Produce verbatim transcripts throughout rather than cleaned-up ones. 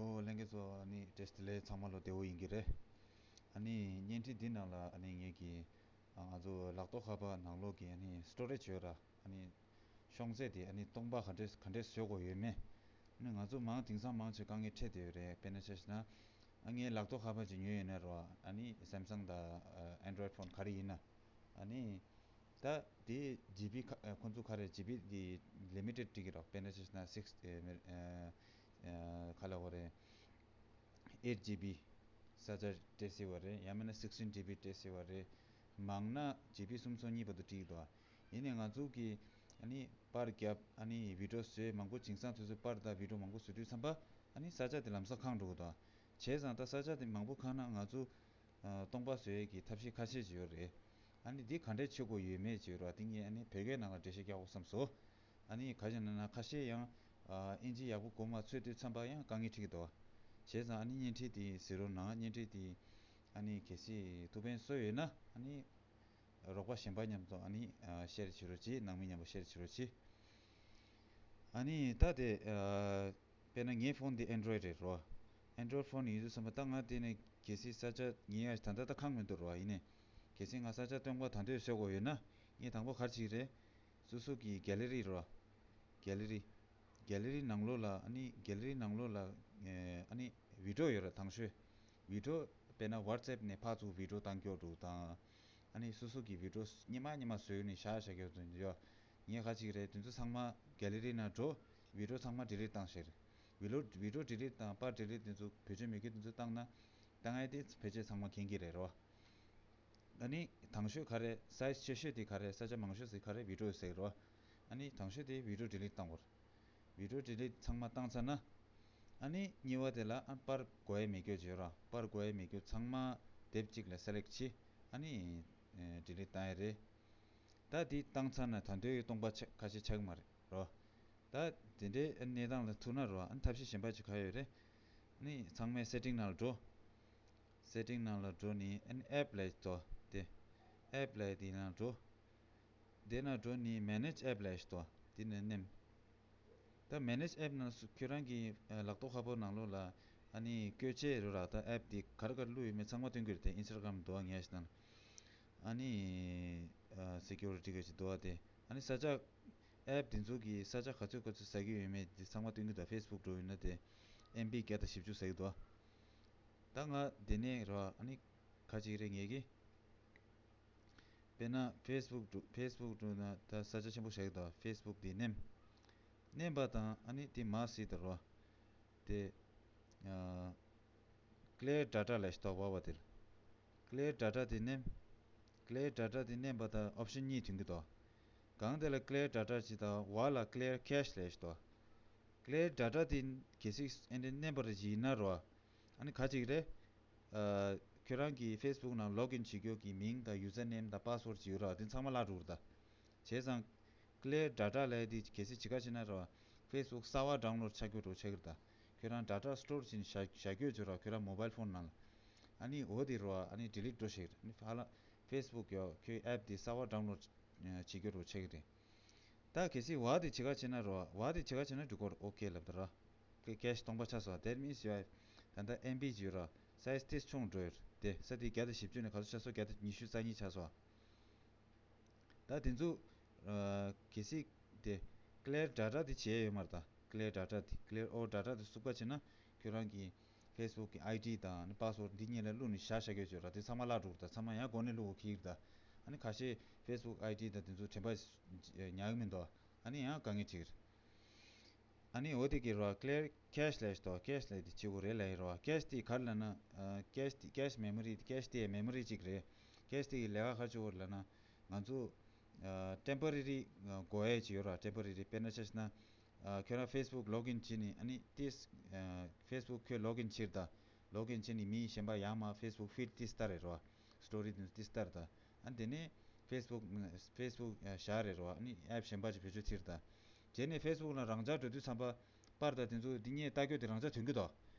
ཨོ་ལྷན་རྒྱས་ཚོ་ཨ་ནི་བཀྲ་ཤིས་བདེ་ལེགས། ཚང་མ་ལོ་བདེ་པོ་ཡིན་གྱི་རེད། ཨ་ནི་བརྙན་འཕྲིན་འདི་ནང་ལ་ཨ་ནི་ངེད་ཀྱི་ཨ་ང་ཚོ་ལག་ཐོག་ཁ་པར་ནང་ལོགས་ཀྱི་ཨ་ནི་སི་ཊོ་རེཇ་ཡོད་ར། ཨ་ནི་ཤོང་ཚད་དེ་ཨ་ནི་སྟོང་པ་ག་འདྲས་ག་འདྲས་བཟོ་དགོས་ཡོད་མེད། ཨ་ནི་ང་ཚོ་མང་དེང་སང་མང་ཆེ་དཀའ་ངལ་འཕྲད་བསྡད་ཡོད་རེད། དཔེར་ན་ཆ་བཞག་ན་ཨ་ངའི་ལག་ཐོག་ཁ་པར་ཅིག་ཉོས་ཡོད་ན་ར། ཨ་ནི་སེམ་སང་དང་ཨེན་ཌོ་རོའིཌ་ཕོན་ག་རེ་ཡིན་ན། ཨ་ནི་ད་དེ་ཇི་བི་ཁ་ཨ་ཁོང་ཚོ་ག་རེ་ཇི་བི་དེ་ལི་མི་ཊེཌ་སྒྲིག་གི་རོགས། དཔེར་ན་ཆ་བཞག་ན་སིགས་ཨ་ཨ་ག་ལབ་དགོས་རེད། ཨེཊ་ཇི་བི་ས་ཆ་སྤྲད་སྲིད་པ་རེད། ཡང་མིན་ན་སིགས་ཊིན་ཇི་བི་སྤྲད་སྲིད་པ་རེད། མང་ན་ཇི་བི་སུམ་ཅུ་སོ་གཉིས་བར་དུ་སྒྲིག་འདུག། ཡིན་ནའི་ང་ཚོ་གི་ཨ་ནི་པར་རྒྱབ། ཨ་ནི་བི་ཌིའོ་བཟོས། མང་པོ་དེང་སང་དུས་ཚོད་པར་དང་བི་ཌིའོ་མང་པོ་བཟོ་དུས་ཙམ་པ་ཨ་ནི་ས་ཆ་དེ་ལམ་སང་ཁེངས་འགྲོ་གི་འདུག། བྱས་ཙང་ད་ས་ཆ་དེ་མང་པོ་ཁེངས་ན་ང་ཚོ་ཨ་སྟོང་པ་བཟོ་ཡས་ཀྱི་ཐབས་ཤེས་ཁ་ཤས་ཅིག་ཡོད་རེད། ཨ་ནི་འདི་ག་འདྲས་བྱེད་དགོས་ཡོད་མེད་ཅིག་ཡོད་ར། དེ་ངས་ཨ་ནི་བོད་སྐད་ནང་ལ་འགྲེལ་བཤད་རྒྱག་དགོས་བསམ་སོང་། ཨ་ནི་ག་ཅིག་ན་ན་ཁ་ཤས་ཡང་ཨ་ཨིན་ཇི་ཡག་པོ་གོ་མ་ཚོད་དུས་ཙམ་པ་ཡང་དཀའ་ངལ་འཕྲད་ཀྱི་འདུག། བྱས་ཙང་ཨ་ནི་བརྙན་འཕྲིན་དེ་གཟིགས་རོགས་གནང་། བརྙན་འཕྲིན་དེ་ཨ་ནི་གལ་སྲིད་ཐུགས་ཕན་གསོས་ཡོད་ན་ཨ་ནི་རོགས་པ་གཞན་པ་མཉམ་དུ་ཨ་ནི་ཨ་ཤེར་བྱེད་རོགས་གྱིས། ནང་མི་མཉམ་པོ་ཤེར་བྱེད་རོགས་གྱིས། ཨ་ནི་ད་དེ་ཨ་དཔེར་ན་ངའི་ཕོན་འདི་ཨེན་ཌོ་རོའིཌ་རེད་རོ། ཨེན་ཌོ་རོའིཌ་ཕོན་ཡིན་དུས་ཙམ་པ་ད་ང་དེ་ནས་གལ་སྲིད་ས་ཆ་ཉེ་ཡ་ད་ལྟ་ད་ཁེངས་མི་འདུག་རོ། ཡིན་ནའི་གལ་སྲིད་ང་ས་ཆ་སྟོན་པ་ད་འདོད་བཟོ་དགོས་ཡོད་ན་ངས་དང་པོ་ག་རེ་བྱེད་ཀྱི་རེད། སོ་སོ་གི་གེ་ལེ་རི་རོ། གེ་ལེ་རི། གེ་ལེ་རི་ནང་ལོགས་ལ་ཨ་ནི་གེ་ལེ་རི་ནང་ལོགས་ལ་ཨ་ནི་བི་ཌིའོ་ཡོད་ར། དང་ཤོས་བི་ཌིའོ་དཔེར་ན་ཝ་ཊི་སེབ་ནས་ཕར་ཚུར་བི་ཌིའོ་བཏང་རྒྱུ་འདྲ་བོ་དང་། ཨ་ནི་སོ་སོ་གི་བི་ཌིའོ་སྙན་མ་སྙན་མ་བཟོས་ནས་བཞག་བཞག་རྒྱུ་འདྲ་བོ་ཡོད། ངས་ག་རེ་བྱེད་ཀྱི་རེད། དེ་ཚོ་ཚང་མ་གེ་ལེ་རི་ནང་འགྲོ། བི་ཌིའོ་ཚང་མ་ཌི་ལིཊ་བཏང་ཤེར། བི་ཌིའོ་བི་ཌིའོ་ཌི་ལིཊ་དང་པར་ཌི་ལིཊ་དེ་ཚོ་བེད་སྤྱོད་མེད་རྒྱུ་དེ་ཚོ་བཏང་ན་བཏང་ཡས་དེ་ཕལ་ཆེར་ཚང་མ་མཁྱེན་གྱི་རེད་རོ། ཨ་ནི་དང་ཤོས་ག་རེ། སའི་ཛི་ཆེ་ཤོས་དེ་ག་རེ། ས་ཆ་མང་ཤོས་ཟེར་ག་རེ། བི་ཌིའོ་ཟེར་རོ། ཨ་ནི་དང་ཤོས་དེ་བི་ཌིའོ་ཌི་ལིཊ་བཏང་དགོས་རེད། བི་ཌིའོ་ཌི་ལིཊ་ཚང་མ་བཏང་ཚར་ན། ཨ་ནི་གཉིས་པ་དེ་ལ་ཨ་པར་དགོས་ཡས་མེད་རྒྱུ་བྱོས་ར། པར་དགོས་ཡས་མེད་རྒྱུ་ཚང་མ་དེབ་གཅིག་ལ་སེ་ལེག་བྱེད། ཨ་ནི་ཌི་ལིཊ་བཏང་ཡས་རེད། ད་དེ་བཏང་ཚར་ན་ད་དུང་སྟོང་པ་ཆ་ཁ་ཤས་ཆགས་ཀྱི་མ་རེད་རོ། ད་དེ་འདྲའི་གནས་སྟངས་ལ་ཐུག་ན་རོ། ཨ་ནི་ཐབས་ཤེས་གཞན་པ་ཅིག་ག་ཡོད་རེད། ཨ་ནི་ཚང་མས་སེ་ཊིང་ནང་ལ་འགྲོ། སེ་ཊིང་ནང་ལ་འགྲོ་ནི་ཨ་ནི་ཨེབ་ལ་འགྲོ། དེ་ཨེབ་ལ་དེ་ནང་འགྲོ། དེ་ནང་འགྲོ་ནི་མེ་ནེཇ་ཨེབ་ལ་འགྲོ། དེ་ནས་མནན། ད་མེ་ནེཇ་ཨེབ་ནང་སུ་ཁྱོད་རང་གི་ཨ་ལག་ཐོག་ཁ་པར་ནང་ལོགས་ལ་ཨ་ནི་བཀོལ་ཆས་རོ་ར། ད་ཨེབ་དེ་ག་རེ་ག་རེ་བླུགས་ཡོད་མེད་ཚང་མ་སྟོན་གྱི་རེད། དེ་ཨིན་སི་ཊ་གྷ་རམ་འདུག་པ། ངས་ཞིག་ནང་ཨ་ནི་ཨ་སེ་ཀུ་རི་ཊི་ག་ཅིག་འདུག་པ། དེ་ཨ་ནི་ས་ཆ་ཨེབ་དེ་ཚོ་གི་ས་ཆ་ག་ཚོད་ག་ཚོད་ཟ་གི་ཡོད་མེད་དེ་ཚང་མ་སྟོན་གྱི་འདུག། ཕེ་སི་བུག་འགྲོ་ཡོད་ན་དེ་ཨེམ་བི་བརྒྱ་དང་བཞི་བཅུ་ཟ་གི་འདུག། ད་ང་དེ་ནས་རོ། ཨ་ནི་ག་ཅིག་རེད། ངས་གི་དཔེར་ན་ཕེ་སི་བུག་འགྲོ། ཕེ་སི་བུག་འགྲོ་ན་ད་ས་ཆ་ཆེན་པོ་ཞིག་འདུག། ཕེ་སི་བུག་དེ་མནན། མནན་པ་དང་ཨ་ནི་དེ་མར་གཟིགས་དང་རོ། དེ་ཨ་ཀླེར་ཌེ་ཊ་ལབ་ཞིག་འདུག་པ། བ་དེ་ལ་ཀླེར་ཌེ་ཊ་དེ་མནན། ཀླེར་ཌེ་ཊ་དེ་མནན་པ་དང་ཨོབ་ཤན་གཉིས་ཐོན་གྱི་འདུག། གང་དེ་ལ་ཀླེར་ཌེ་ཊ་ཅིག་དང་བ་ལ་ཀླེར་ཁེ་ཤི་ལབ་ཞིག་འདུག། ཀླེར་ཌེ་ཊ་དེ་གལ་སྲིད་ཨེ་འདྲ་མནན་པ་རེ་ཅིག་ཡིན་ན་རོ། ཨ་ནི་ག་ཅིག་རེད། ཨ་ཁྱོད་རང་གི་ཕེ་སི་བུག་ནང་ལོག་ཨིན་བྱེད་རྒྱུ་གི་མིང་དང་ཡུ་ཛར་ནེམ་དང་པ་སི་ཝར་ཌི་ཅིག་ཡོད་ར། དེ་ཚང་མ་བརླག་འགྲོ་གི་རེད་ད། བྱས་ཙང་ཀླེར་ཌེ་ཊ་ལབ་ཡས་དེ་གལ་སྲིད་ཅི་ག་བྱས་ན་ར་ཕེ་སི་བུག་གསར་པ་ཌའུན་ལོཌ་ཆགས་རྒྱུ་འདྲ་བོ་ཆགས་ཀྱི་རེད་ད། ཁྱོད་རང་ཌེ་ཊ་སི་ཊོར་བྱས་ནས་བཞག་བཞག་རྒྱུ་ཡོད་ར། ཁྱོད་རང་མོ་བྷལ་ཕོན་ནང་ལ། ཨ་ནི་འོ་དེ་ར་ཨ་ནི་ཌི་ལིཊ་འགྲོ་ཤེས་རེད། ཨ་ནི་ཧ་ལམ་ཕེ་སི་བུག་ཡོད། ཁྱོད་ཨེབ་དེ་གསར་པ་ཌའུན་ལོཌ་བྱེད་རྒྱུ་འདྲ་བོ་ཆགས་ཀྱི་རེད། ད་གལ་སྲིད་བ་དེ་ཅི་ག་བྱས་ན་རོ། བ་དེ་ཅི་ག་བྱས་ན་འགྲིག་གི་རེད། ཨོ་ཀེ་ལབ་ད་ར། ཀེ་ཤི་སྟོང་པ་ཆགས་སོང་། That means you have ད་ལྟ་ཨེམ་བི་ཅིག་ཡོད་ར། སའི་ཛི་དེ་ཆུང་འགྲོ་ཡོད་རེད། དེ་ས་དེ་བརྒྱ་དང་བཞི་བཅུ་ནས་ག་ཚོད་ཆགས་སོང་། བརྒྱ་དང་ཉི་ཤུ་རྩ་གཉིས་ཆགས་སོང་། ད་དེ་ཚོ་ཨ་གལ་སྲིད་དེ་ཀླེར་ཌེ་ཊ་དེ་བྱས་ཡོད་མ་རེད་ད། ཀླེར་ཌེ་ཊ་དེ། ཀླེར་ཨོལ་ཌེ་ཊ་དེ་བཙུགས་པ་བྱས་ན་ཁྱོད་རང་གི་ཕེ་སི་བུག་གི་ཨའི་ཌི་དང་ཨ་ནི་པ་སི་ཝར་ཌི་འདི་གཉིས་ལ་བླུགས་ནས་བཞག་བཞག་གི་ཡོད་ར། དེ་ཚང་མ་བརླག་འགྲོ་གི་རེད་ད། ཚང་མ་ཡང་སྒོ་ནས་བླུགས་དགོས་ཀྱི་རེད་ད། ཨ་ནི་ཁ་ཤས་ཕེ་སི་བུག་ཨའི་ཌི་དང་དེ་ཚོ་དྲན་པ་ཉར་གི་མི་འདུག། ཨ་ནི་ཡང་དཀའ་ངལ་འཕྲད་ཀྱི་རེད། ཨ་ནི་འོ་དེ་གི་རོ། ཀླེར་ཁེ་ཤི་ལབ་ཞིག་འདུག། ཁེ་ཤི་ལབ་དེ་བྱེད་དགོས་རེད་ལབ་ཡིན་རོ། ཁེ་ཤི་དེ་ག་རེ་ལབ་ན། ཨ་ཁེ་ཤི་དེ་ཁེ་ཤི་མེ་མོ་རི། ཁེ་ཤི་དེ་མེ་མོ་རི་གཅིག་རེད། ཁེ་ཤི་དེ་གི་ལས་ཀ་ག་རེ་བྱེད་དགོས་རེད་ལབ་ན། ང་ཚོ་ཨ་ཊེམ་པོ་རེ་རི་དགོས་ཡས་ཅིག་ཡོད་ར། ཊེམ་པོ་རེ་རི། དཔེར་ན་ཆ་བཞག་ན། ཨ་ཁྱོད་རང་ཕེ་སི་བུག་ལོག་ཨིན་བྱས་ནས་ཨ་ནི་དེ་ཨ་ཕེ་སི་བུག་ཁྱོད་ལོག་ཨིན་བྱས་རེད་ད། ལོག་ཨིན་བྱས་ནས་མི་གཞན་པ་ཡར་མར་ཕེ་སི་བུག་ཕིཌ་དེ་ལྟ་རེད་རོ། སི་ཊོ་རི་དེ་ཚོ་དེ་ལྟ་རེད་ད། ཨ་དེ་ནས་ཕེ་སི་བུག་ཕེ་སི་བུག་བཞག་རེད་རོ། ཨ་ནི་ཨེབ་གཞན་པ་ཅིག་བེད་སྤྱོད་བྱས་རེད་ད། བྱས་ནས་ཕེ་སི་བུག་ལ་རང་འཇགས་འགྲོ་དུས་ཙམ་པ་པར་དང་དེ་ཚོ་འདི་གཉིས་ལྟ་རྒྱུ་དེ་རང་འཇགས་ཐོན་གྱི་འདུག།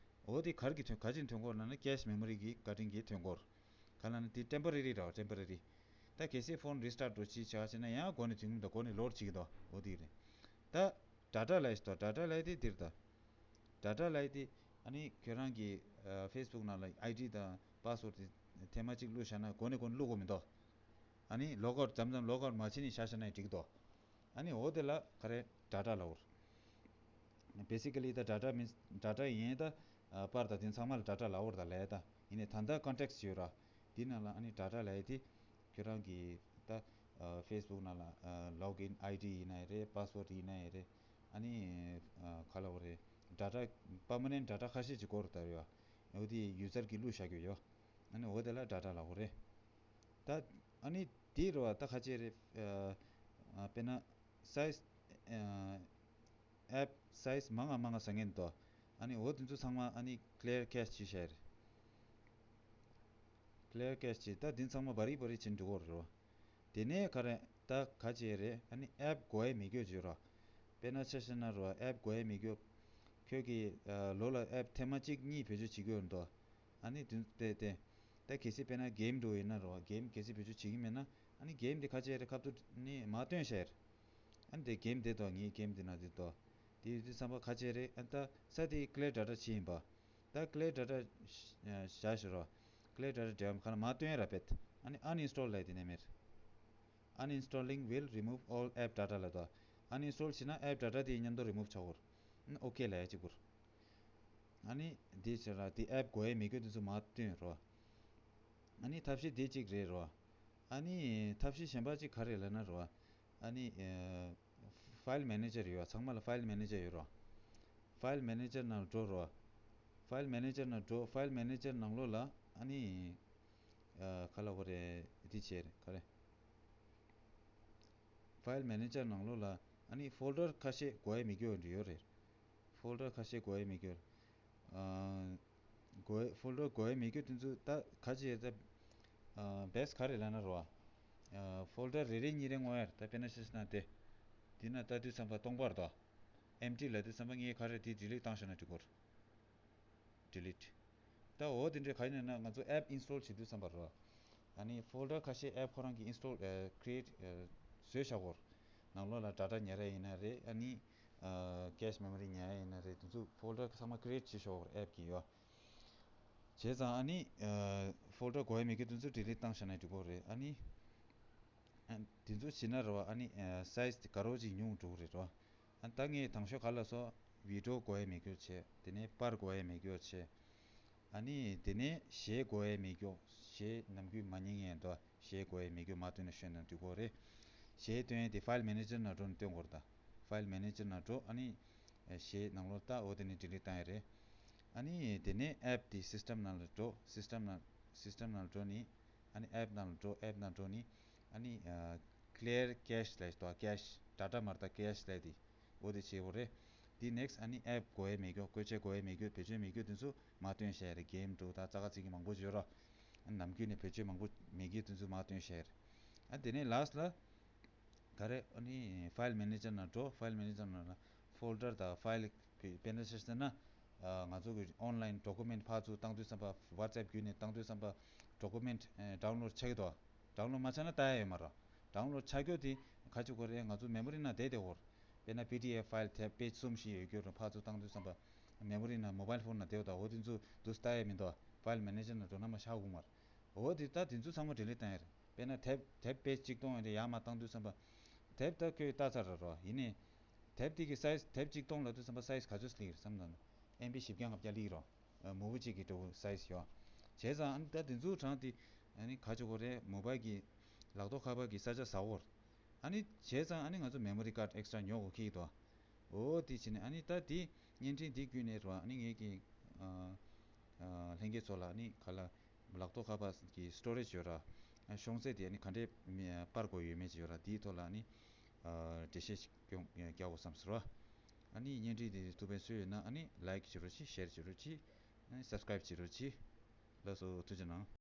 འོ་དེ་ག་རེ་གི་ཐོན། ག་ཅིག་ཐོན་གྱི་ཡོད་ལབ་ན་ཁེ་ཤི་མེ་མོ་རི་གི་བཀའ་དྲིན་གྱིས་ཐོན་གྱི་ཡོད། ག་ལབ་ན་དེ་ཊེམ་པོ་རེ་རི་ར། ཊེམ་པོ་རེ་རི། ད་གལ་སྲིད་ཕོན་རི་སི་ཊཱརཊ་འགྲོ་ཅིག་བྱས་བྱས་ན་ཡང་སྒོ་ནས་ཐོན་གྱི་མི་འདུག། སྒོ་ནས་ལོཌ་བྱེད་ཀྱི་འདུག། འོ་དེ་རེད། ད་ཌེ་ཊ་ལབ་ཡས་ཤིག་འདུག། ཌེ་ཊ་ལབ་ཡས་དེ་འདིར་ད། ཌེ་ཊ་ལབ་ཡས་དེ་ ཨ་ནི་ཁྱོད་རང་གི་ཨ་Facebook་ནང་ལ་ID་དང་password་དེ་ཐེངས་མ་གཅིག་བླུགས་བཞག་ན་གོ་ནས་གོ་ནས་བླུག་དགོས་མི་འདུག་ཨ་ནི་log out་མཚམས་མཚམས་log out་མ་བྱས་ནས་བཞག་བཞག་ན་འགྲིག་འདུག་ཨ་ནི་འོ་དེ་ལ་ག་རེ་data་ལབ་དགོས་རེད། Basically་ད་data means data་ཡིན་ད། ཨ་པར་ད་དེ་ཚང་མ་ལ་data་ལབ་དགོས་རེད་ད་ལས་ད། ཡིན་ནའི་ད་ལྟ་context་ཡོད་ར། དེ་ནང་ལ་ཨ་ནི་data་ལབ་ཡ་དེ་ཁྱོད་རང་གི་ད་ཨ་Facebook་ནང་ལ་ཨ་login ID་ཡིན་ན་ཡང་རེད། password་ཡིན་ན་ཡང་རེད། ཨ་ནི་ཨ་ག་ལབ་དགོས་རེད། data permanent data་ཁ་ཤས་ཅིག་དགོས་རེད་ད་ཡོད། འོ་དེ་user་གིས་བླུགས་བཞག་གི་ཡོད། ཨ་ནི་འོ་དེ་ལ་data་ལབ་དགོས་རེད། ད་ཨ་ནི་དེ་རེད་བ། ད་ཁ་ཅིག་རེད། ཨ་ཨ་དཔེར་ན་size་ཨ་app size་མང་ང་མང་ང་བཟོ་མཁན་འདུག་ཨ་ནི་འོ་དེ་ཚོ་ཚང་མ་ཨ་ནི་clear cache་བྱས་བཞག་རེད། clear cache་བྱས། ད་དེ་ཚང་མ་བ་རི་བ་རི་བྱེད་འགྲོ་གི་རེད་བ། དེ་ནས་ག་རེ་ད་ག་ཅིག་རེད། ཨ་ནི་app་དགོས་ཡ་མེད་རྒྱུ་བྱོས་རོགས། དཔེར་ན་ཆ་བཞག་ན་རོ་app་དགོས་ཡ་མེད་རྒྱུ། ཁྱོད་ཀྱིས་ཨ་ལོ་ལ་app་ཐེངས་མ་གཅིག་གཉིས་བེད་སྤྱོད་བྱེད་ཀྱི་ཡོད་འདུག་ཨ་ནི་དེ་དེ་དེ་ད་གལ་སྲིད་དཔེར་ན་game་འགྲོ་ཡིན་ན་རོ་game་གལ་སྲིད་བེད་སྤྱོད་བྱེད་ཀྱི་མེད་ན་ཨ་ནི་game་དེ་ག་ཅིག་རེད་ཁ་ཐུག་ནི་མ་སྟོན་བཞག་རེད། ཨ་ནི་དེ་game་དེ་དོ་ངའི་game་དེ་ན་དེ་དོ། དེ་ཡོད་དུས་ཙམ་པ་ག་ཅིག་རེད། ཨ་ད་ས་དེ་clear data་བྱས་ཡིན་པ། ད་clear data་བཞག་ཞུ་རོགས། clear data་འབྲེལ་བ་ག་ལ་མ་སྟོན་ར་བེད། ཨ་ནི་uninstall་ལས་དེ་ནས་མེད། Uninstalling will remove all app data་ལ་དོ། uninstall་བྱས་ན་app data་དེ་མཉམ་དུ་remove་ཆགས་འོར། ཨ་ནི་okay་ལས་གཅིག་པུར། ཨ་ནི་དེ་ཕྱིར་ར་དེ་app་དགོས་ཡས་མེད་རྒྱུ་དེ་ཚོ་མ་སྟོན་རོ། ཨ་ནི་ཐབས་ཤེས་དེ་གཅིག་རེད་རོ། ཨ་ནི་ཐབས་ཤེས་གཞན་པ་གཅིག་ག་རེ་ལབ་ན་རོ། ཨ་ནི་ཨ་file manager་ཡོད། ཚང་མ་ལ་file manager་ཡོད་རོ། file manager་ནང་འགྲོ་རོ། file manager་ནང་འགྲོ། file manager་ནང་ལོགས་ལ་ཨ་ནི་ཨ་ག་ལབ་དགོས་རེད། དེ་བྱས་རེད་ག་རེ། file manager་ནང་ལོགས་ལ་ཨ་ནི་folder་ཁ་ཤས་དགོས་ཡས་མེད་རྒྱུ་ཡོད་རེད། folder་ཁ་ཤས་དགོས་ཡས་མེད་རྒྱུ། ཨ་དགོས་folder་དགོས་ཡས་མེད་རྒྱུ་དེ་ཚོ་ད་ག་ཅི་ཡོད་ད། ཨ་best་ག་རེ་ལབ་ན་རོ། ཨ་folder་རེ་རེ་གཉིས་རེ་བསྔོག་ཡ་རེད། ད་དཔེར་ན་བཤད་ན་དེ། དེ་ན་ལྟ་དུས་ཙམ་པ་སྟོང་པར་དོ། empty་ལབ་དུས་ཙམ་པ་ངས་ག་རེ་དེ་delete་བཏང་བཞག་ན་འགྲིག་གོ། delete། ད་འོ་དེ་འདྲའི་ག་ཡིན་ན་ང་ཚོ་app install་བྱེད་དུས་ཙམ་པ་རོ། ཨ་ནི་folder་ཁ་ཤས་app་ཁོ་རང་གི་install་ཨ་create་ཨ་བཟོས་བཞག་གོ། ནང་ལོགས་ལ་data་ཉར་ཡ་ཡིན་ན་རེད། ཨ་ནི་ཨ་cache memory་ཉར་ཡ་ཡིན་ན་རེད། དེ་ཚོ་folder་ཚང་མ་create་བྱེད་ཆོག་གོ་app་གི་ཡོ། བྱས་ཙང་ཨ་ནི་ཨ་folder་དགོས་ཡ་མེད་ཀི་དེ་ཚོ་delete་བཏང་བཞག་ན་འགྲིག་གོ་རེད། ཨ་ནི་ཨ་དེ་ཚོ་བྱེད་ན་རེད་བ། ཨ་ནི་ཨ་size་དེ་དགའ་རོགས་ཅིག་ཉུང་འགྲོ་གི་རེད་རོ། ཨ་ད་ངས་དང་ཤོས་ག་ལ་སོ། video་དགོས་ཡ་མེད་རྒྱུ་བྱས། དེ་ནས་པར་དགོས་ཡ་མེད་རྒྱུ་བྱས། ཨ་ནི་དེ་ནས་གཞས་དགོས་ཡ་མེད་རྒྱུ། གཞས་ནམ་རྒྱུན་མ་ཉན་ངེས་འདུག་གཞས་དགོས་ཡ་མེད་རྒྱུ་མ་བཏོན་ན་ཤོད་ན་འགྲིག་གོ་རེད། གཞས་བཏོན་ཡ་དེ་file manager་ནང་འགྲོ་ནས་བཏོན་དགོས་རེད་ད། file manager་ནང་འགྲོ། ཨ་ནི་གཞས་ནང་ལོགས་ལྟ། འོ་དེ་ནས་delete་བཏང་ཡ་རེད། ཨ་ནི་དེ་ནས་app་དེ་system་ནང་ལ་འགྲོ། system་ནང་system་ནང་ལ་འགྲོ་ནི། ཨ་ནི་app་ནང་ལ་འགྲོ། app་ནང་འགྲོ་ནི། ཨ་ནི་ཨ་clear cache་ལབ་ཡ་ཞིག་འདུག cache། data་མ་རེད་ད། cache་ལབ་ཡ་དེ། འོ་དེ་བྱེད་དགོས་རེད། དེ་next་ཨ་ནི་app་དགོས་ཡ་མེད་རྒྱུ། བཀོལ་ཆས་དགོས་ཡ་མེད་རྒྱུ། བེད་སྤྱོད་མེད་རྒྱུ་དེ་ཚོ་མ་བཏོན་བཞག་ཡ་རེད། game་འགྲོ་ད་ཙག་ཙིག་གི་མང་པོ་ཡོད་ར། ཨ་ནི་ནམ་རྒྱུན་ནས་བེད་སྤྱོད་མང་པོ་མེད་རྒྱུ་དེ་ཚོ་མ་བཏོན་བཞག་ཡ་རེད། ཨ་དེ་ནས་last་ལ། ག་རེ། ཨ་ནི་file manager་ནང་འགྲོ། file manager་ནང་ལ་folder་དང་file་དཔེར་ན་ཆ་བཞག་ན། ཨ་ང་ཚོ་གི་online document་ཕར་ཚུར་བཏང་དུས་ཙམ་པ། WhatsApp་བརྒྱུད་ནས་བཏང་དུས་ཙམ་པ་document་ཨ་download་ཆགས་ཀྱི་འདུག download་མ་ཆགས་ན་ལྟ་ཡ་ཡོད་མ་རེད། download་ཆགས་རྒྱུ་དེ་ག་ཅིག་དགོས་རེད། ང་ཚོ་memory་ནང་བསྡད་བསྡད་དགོས་རེད། དཔེར་ན་PDF file་དེབ་page་གསུམ་བཞི་ཡོད་རྒྱུ་རེད། ཕར་ཚུར་བཏང་དུས་ཙམ་པ་memory་ནང་mobile phone་ནང་བསྡད་ཡོད་ད། འོ་དེ་ཚོ་འདུག་ལྟ་ཡ་མི་འདུག file manager་ནང་འགྲོ་ན་མ་ཆགས་དགོས་མ་རེད། འོ་དེ་ད་དེ་ཚོ་ཚང་མ་delete་བཏང་ཡ་རེད། དཔེར་ན་དེབ་དེབ་page་གཅིག་སྟོང་ཡོད་དེ་ཡར་མར་བཏང་དུས་ཙམ་པ། དེབ་ད་ཁྱོད་ལྟ་ཚར་ར་རོ། ཡིན་ནའི་དེབ་དེ་གི་size། དེབ་གཅིག་སྟོང་ལབ་དུས་ཙམ་པ་size་ག་ཚོད་སླེབས་རེད་བསམ་དང་། MB་བཞི་བརྒྱ་ལྔ་བརྒྱ་སླེབས་རོ། ཨ་movie་གཅིག་གི་འགྲོ་size་ཡོད། བྱས་ཙང་ཨ་ནི་ད་དེ་ཚོ་གྲངས་དེ་ཨ་ནི་ག་ཅིག་དགོས་རེད། mobile་གི་ལག་ཐོག་ཁ་པར་གི་ས་ཆ་ཟ་འོར། ཨ་ནི་བྱས་ཙང་ཨ་ནི་ང་ཚོ་memory card extra་ཉོ་དགོས་ཁེལ་འདུག་འོ་དེ་བྱས་ནས་ཨ་ནི་ད་དེ་བརྙན་འཕྲིན་དེ་བརྒྱུད་ནས་རོ། ཨ་ནི་ངེད་ཀྱི་ཨ་ཨ་ལྷན་རྒྱས་ཚོ་ལ་ཨ་ནི་ག་ལ། ལག་ཐོག་ཁ་པར་གྱི་storage་ཡོད་ར། ཤོང་ཚད་དེ་ནི་ག་འདྲས་མི་སྤར་དགོས་ཡོད་མེད་ཅིག་ཡོད་ར། དེའི་ཐོག་ལ་ནི་ཨ་འགྲེལ་བཤད་ཅིག་སྐྱོང་རྒྱག་དགོས་བསམ་སོང་ར། ཨ་ནི་བརྙན་འཕྲིན་དེ་ཐུགས་ཕན་གསོས་ཡོད་ན་ཨ་ནི་like་བྱེད་རོགས་གྱིས། share་བྱེད་རོགས་གྱིས། ཨ་ནི་subscribe་བྱེད་རོགས་གྱིས། ལགས་སོ། ཐུགས་རྗེ་གནང་།